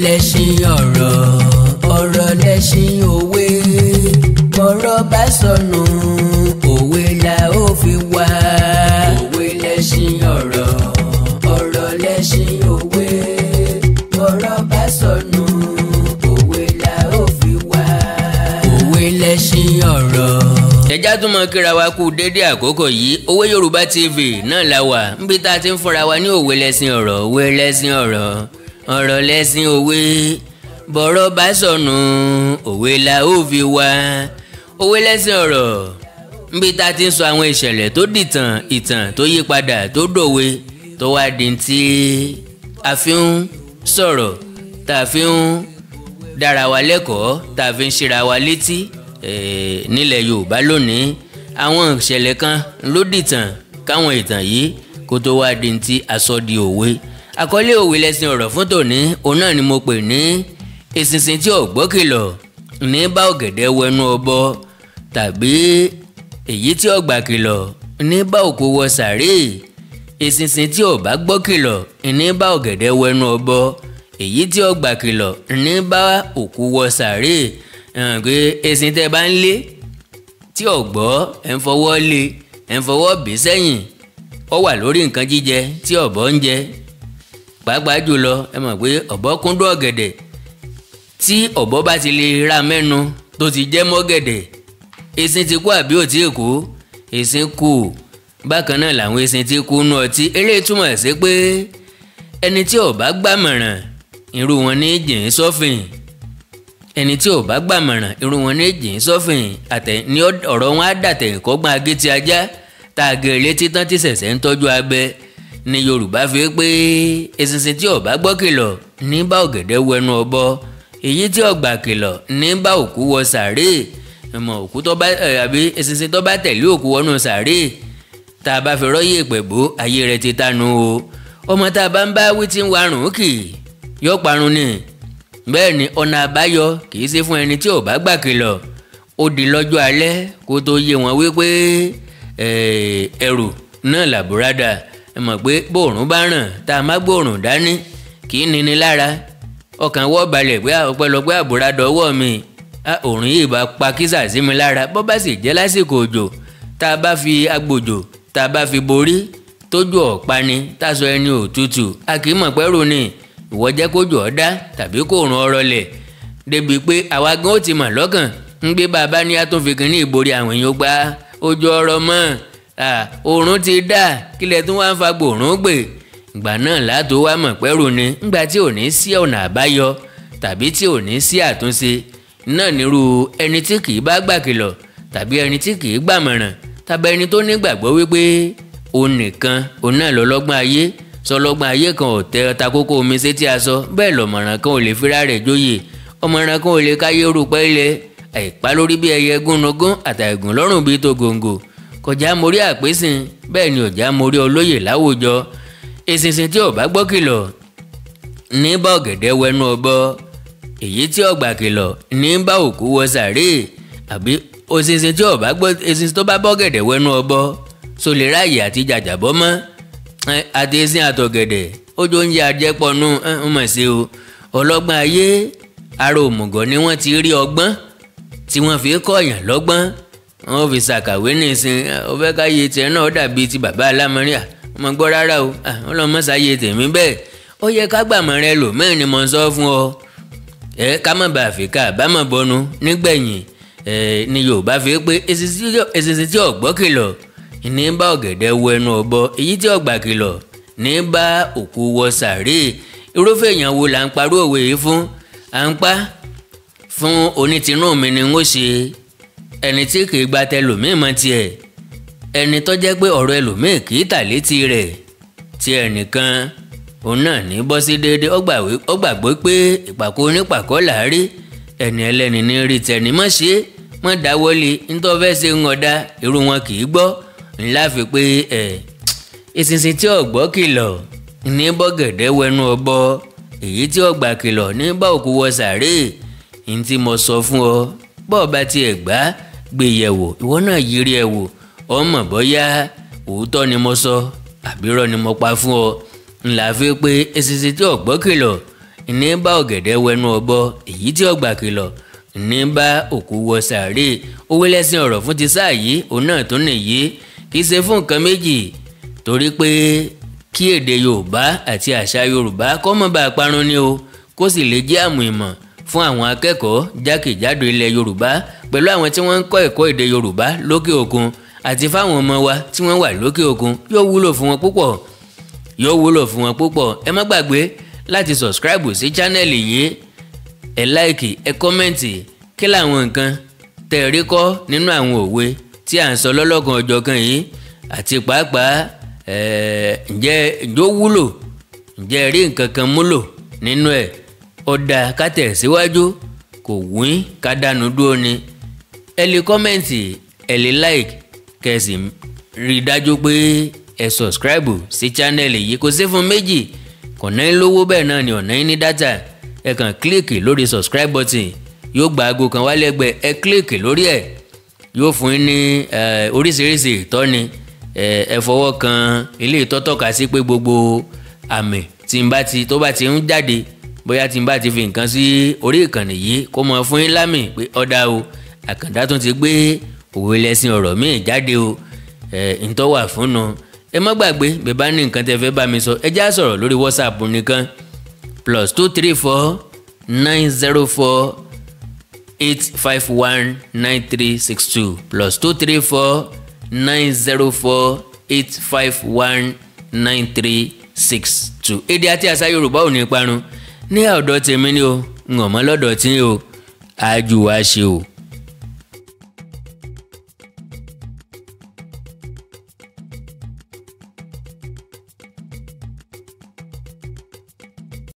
Lẹ́ṣin ọ̀rọ̀, ọ̀rọ̀ lẹ́ṣin òwe. Bọ́rọ̀ bá sọnù, òwe la ó fi wá. Òwe lẹ́ṣin ọ̀rọ̀, ọ̀rọ̀ lẹ́ṣin òwe. Bọ́rọ̀ bá sọnù, òwe la ó fi wá. Òwe lẹ́ṣin ọ̀rọ̀. Ẹjá tún mọ kíra wa kú dédé àkókò yìí. Òwe Yorùbá TV náà la wà níbi tá a ti ń fúnra wa ní òwe lẹ́ṣin ọ̀rọ̀, òwe lẹ́ṣin ọ̀rọ̀, ọ̀rọ̀ lẹ́ṣin òwe. Bọ̀rọ̀ bá sọnù, òwe la ó fi wá. Òwe lẹ́ṣin ọ̀rọ̀ níbi tá a ti ń sọ àwọn ìṣẹ̀lẹ̀ tó dìtàn, ìtàn tó yí padà tó dòwe, tó wá di tí a fi ń sọ̀rọ̀, tá a fi ń dára wa lẹ́kọ̀ọ́, tá a fi ń ṣera wa létí nílẹ̀ Yorùbá lónìí. Àwọn ìṣẹ̀lẹ̀ kan ló dìtàn káwọn ìtàn yìí kó tó wá di tí a sọ di òwe. Àkọlé òwe lẹ́ṣin ọ̀rọ̀ fún tòní, òun náà ni mo pè ní eṣinṣin tí ò gbọ́ kìlọ̀ ní bá ọ̀gẹ̀dẹ̀ wẹnu ọbọ, tàbí èyí tí ò gbà kìlọ̀ ní bá òkú wọ sàréè. Eṣinṣin tí ò bá gbọ́ kìlọ̀ ní bá ọ̀gẹ̀dẹ̀ wẹnu ọbọ, èyí tí ò gbà kìlọ̀ ní bá òkú wọ sàréè. Pé eṣin tẹ́ bá ń lé tí ò gbọ́, ẹ̀ ń fọwọ́ lé, ẹ̀ ń fọwọ́ bì sẹ́yìn, ó wà lórí nǹkan jíjẹ tí ọ̀bọ ń jẹ. Pàápàá jùlọ ẹ mọ̀ pé ọ̀bọ kúndùn ọ̀gẹ̀dẹ̀. Tí ọ̀bọ bá ti lè ra mẹ́nu tó ti jẹ́ mọ́gẹ̀dẹ̀, eṣin ti kú àbí ò tí ì kú? Eṣin kú. Bákan náà làwọn eṣin ti kú nú ọtí. Eléyìí túmọ̀ sí pé ẹni tí ò bá gbàmọ̀ràn, irú wọn ní jìn sọ́fìn. Ẹni tí ò bá gbàmọ̀ràn, irú wọn ní jìn sọ́fìn. Àtẹ̀ ní ọ̀rọ̀ wọn á dàtẹ̀ ìkọ́gbọ́n agé ti ajá tá a gé létí tán tí ṣẹ̀ṣẹ̀ ń tọ́jú abẹ. Ní Yorùbá fi pé eṣinṣin tí ò bá gbọ́ kìlọ̀ ní bá ọ̀gẹ̀dẹ̀ wẹnu ọbọ, èyí tí ò gbà kìlọ̀ ní bá òkú wọ sàréè. Ẹmọ òkú tó bá àbí eṣinṣin tó bá tẹ̀lé òkú wọnú sàréè, tá a bá fi rọ́yè pẹ̀bú, ayé rẹ̀ ti tánu o. Ọmọ tá a bá ń bá wí tí ń warùn kì yóò parun ni. Bẹ́ẹ̀ ni ọ̀nà àbáyọ kì í ṣe fún ẹni tí ò bá gbà kìlọ̀. Ó di lọ́jọ́ alẹ́ kó tó yé wọn wípé ẹrù náà làbúradà. Ẹ mọ̀ pé bóòrùn bá ràn, tá a má gbóòrùn dání, kì í nini lára. Ọkàn wọ́ balẹ̀ pé ọpẹ́lọpẹ́ àbúradà ọwọ́ mi, òòrùn yìí bá pa kísà sí mi lára. Bó bá sì jẹ́ lásìkò òjò, tá a bá fi agbòjò, tá a bá fi borí, tójú ọ̀pá ni, táṣọ ẹni òtútù, a kì í mọ̀ pẹ́rù ni. Ìwọ jẹ́ kójú ọ̀ dá tàbí kó rùn ọ̀rọ̀ lẹ̀ débi pé àwa gan ó ti mọ̀ lọ́kàn ń gbé bàbá ní àtúnfi kínní ìborí àwọn èèyàn gba ojú ọ̀rọ̀ mọ́. Òòrùn ti dá, kílẹ̀ tún wá ń fa gbòòrùn gbè. Ìgbà náà látó wá mọ̀ pẹ́rù ni. Ńgbà tí ò ní sí ọ̀nà àbáyọ tàbí tí ò ní sí àtúnṣe náà, nírú ẹni tí kì í bá gbà kìlọ̀ tàbí ẹni tí kì í gbàmọ̀ràn tàbí ẹni tó nígbàgbọ́ wípé òun nìkan òun náà lọ́lọ́gbọ́n ayé. Sọlọ́gbọ́n ayé kan ò tẹ ọta kókó omi sétí aṣọ, bẹ́ẹ̀ lọ̀mọ̀ràn kan ò lè fira rẹ̀ jóyè, ọmọràn kan ò lè káyé rúpẹ́ ilẹ̀. Àìpá lórí bí ẹyẹ gúnugún, àtàìgùn lọ́rùn bíi tògòǹgò, kọjá mórí àpésìn, bẹ́ẹ̀ ni ọ̀já mórí olóyè láwùjọ. Eṣinṣin tí ò bá gbọ́ kìlọ̀ ní bá ọ̀gẹ̀dẹ̀ wẹnu ọbọ, èyí tí ò gbà kìlọ̀ ní bá òkú wọ sàréè. Àbí eṣinṣin tí ò bá gbọ́, eṣinṣin tó bá bọ́gẹ̀dẹ̀ wẹnu ọbọ, so lè ráàyè àti jàjàbọ́ mọ́? Àti eṣin àtọ̀gẹ̀dẹ̀ ojú oúnjẹ àjẹpọ̀nù ń mọ̀ sí o. Ọlọ́gbọ́n ayé ara òmùgọ̀ ni wọ́n ti rí ọgbọ́n tí wọ́n fi kọ̀yàn lọ́gbọ́n. Wọ́n fi ṣàkàwé nísìn, ó fẹ́ ká yé tiẹ̀ náà dàbí ti bàbá alámọ̀rin. Ọmọ gbọ́ rárá o, ọlọ́mọ ṣàyè tèmi bẹ́ẹ̀. Ó yẹ ká gbàmọ̀ràn ẹlòmíràn ni mo ń sọ fún ọ. Ẹ ká má bàa fi ká àbámọ̀ bọnu nígbẹ̀yìn. Ẹ ní Yorùbá fi pé eṣinṣin tí ò gbọ́ kìlọ̀ ní bá ọ̀gẹ̀dẹ̀ wọ ẹnu ọ̀bọ, èyí tí ò gbà kìlọ̀ ní bá òkú wọ sàréè. Irúfẹ́ èèyàn wo là ń parú òwe yìí fún? À ń pa fún onítìnú mi ni ń ó ṣe, ẹni tí kì í gba tẹlòmíì mọ́ tiẹ̀, ẹni tó jẹ́ pé ọ̀rọ̀ ẹlòmíì kì í tà létí rẹ̀, tí ẹnìkan òun náà ní bọ́ sí déédéé. Ó gbàgbọ́ pé ìpàkọ́ onípàkọ́ là á rí, ẹni ẹlẹ́ni ní rí tẹni mọ́ ṣe mọ́ dáwọ́lé ntọ́ fẹ́ ṣe ń ọ̀dà, irú wọn kì í gbọ́. Ńlá fi pé ẹ̀ eṣinṣin tí ò gbọ́ kìlọ̀ ní bọ́gẹ̀dẹ̀ wẹnu ọbọ, èyí tí ò gbà kìlọ̀ ní bá òkú wọ sàréè. Ní tí mo sọ fún ọ, bọ́ọ̀ bá tiẹ̀ gbá gbé yẹ̀wò, ìwọ náà yiri ẹ̀ wò, ọ mọ̀ bóyá òótọ́ ni mo sọ àbírọ́ ni mo pa fún ọ. Ńlá fi pé eṣinṣin tí ò gbọ́ kìlọ̀ Ní bá ọ̀gẹ̀dẹ̀ wẹnu ọ̀bọ, èyí tí ọgbà kìlọ̀ ní bá òkú wọ sàárè. Òwe lẹ́sìn ọ̀rọ̀ fún ti sáà yìí òun náà tó nìyí. Kì í ṣe fún nǹkan méjì, torí pé kí èdè Yorùbá àti àṣà Yorùbá kó má bàa parun ni o, kó sì lè jẹ́ àmì ìmọ̀ fún àwọn akẹ́kọ̀ọ́ jákèjádò ilẹ̀ Yorùbá, pẹ̀lú àwọn tí wọ́n ń kọ́ ẹ̀kọ́ èdè Yorùbá lókè òkun, àti fáwọn ọmọ wa tí wọ́n wà lókè òkun. Yóò wúlò fún wọn púpọ̀, yóò wúlò fún wọn púpọ̀. Ẹ má gbàgbé láti subscribe sí channel yìí, ẹ like, ẹ comment. Kí làwọn nǹkan tẹ́ ẹ rí kọ́ nínú àwọn òwe tí à ń sọ lọ́lọ́kan ọjọ́ kan yìí? Àti pàápàá, ǹjẹ́ ó wúlò? Ǹjẹ́ ẹ rí nǹkan kan múlò nínú ẹ̀? Ó dáa ká tẹ̀síwájú, kò wín ká dánu dúró ni. Ẹ lè comment, ẹ lè like, kẹ́ ẹ sì rí i dájú pé ẹ subscribe sí channel yìí. Kò sí fún méjì, kò ná lówó, bẹ́ẹ̀ náà ni ọ̀nà yín ní data. Ẹ kàn click lórí subscribe button, yóò gba aago kan wálé ẹgbẹ́. Ẹ click lórí ẹ̀, yóò fún yín ní oríṣiríṣi ìtọ́ni. Ẹ fọwọ́ kan ilé ìtọ́tọ́ka sí pé gbogbo àmì tí n bá ti tó bá ti ń jáde, bóyá tí n bá ti fi nǹkan sí orí ìkànnì yìí, kó mọ fún yín lámì pé ọ̀dà o, Àkàndá tún ti gbé òwe lẹ́sìn ọ̀rọ̀ míì jáde o. Ẹ ǹtọ́ wà fún nu. Ẹ má gbàgbé, bẹ́ẹ̀ bá ní nǹkan tẹ́ fẹ́ bá mi sọ, ẹ já sọ̀rọ̀ lórí WhatsApp nìkan: +234 904 851 9362, +234 904 851 9362. Èdè àti àṣà Yorùbá ò ní parun ní ọ̀dọ̀ tèmi ni o, ń ọ̀mọ́ lọ́dọ̀ tí o àjù wá ṣe o.